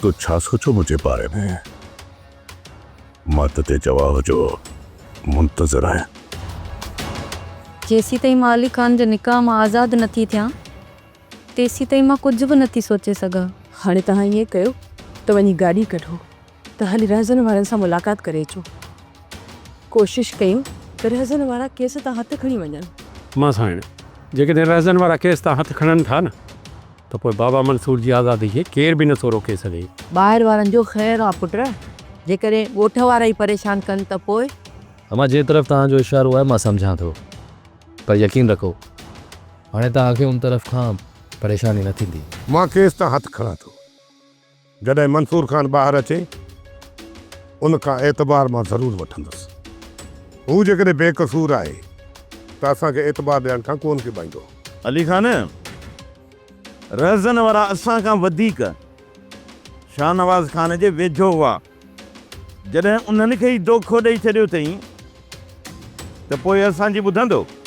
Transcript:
تو ڇا سوچيو منهنجي باري ۾؟ مان ته تنهنجي جواب جو منتظر آهيان. جيسيتائين مان علي خان جي نڪاح مان آزاد نه ٿي ٿيان، تيسيتائين مان ڪجهه به نه ٿي سوچي سگهان. هاڻي توهان ائين ڪيو ته وڃي گاڏي ڪڍو ته هلي رهزن وارن سان ملاقات ڪري اچون. ڪوشش ڪيون ته رهزن وارا ڪيس تان هٿ کڻي وڃن. مان سائڻ، جيڪڏهن رهزن وارا ڪيس تان هٿ کڻن ٿا نه ته پوء بابا منصور جي آزادي کي ڪير به نٿو روڪي سگهي. ٻاهر وارن جو خير آ پٽ، جيڪڏهن ڳوٺ وارا ئي پريشان ڪن ته پوء؟ امان جنهن طرف توهان جو اشارو آهي مان سمجهان ٿو پر يقين رکو هاڻي توهان کي ان طرف کان پريشاني نه ٿيندي. مان ڪيس تان هٿ کڻان ٿو. جڏهن منصور خان ٻاهر اچي ان کان اعتبار مان ضرور وٺندس. هو جيڪڏهن بي قصور آهي ته اسان کي اعتبار ڏيڻ کان ڪونه ڪيٻائيندو. علي خان، رهزن وارا اسان کان وڌيڪ شاهنواز خان جي ويجهو هئا. جڏهن انهن کي ئي دوکو ڏئي ڇڏيو اٿئين ته پوء اسان جي ٻڌندو؟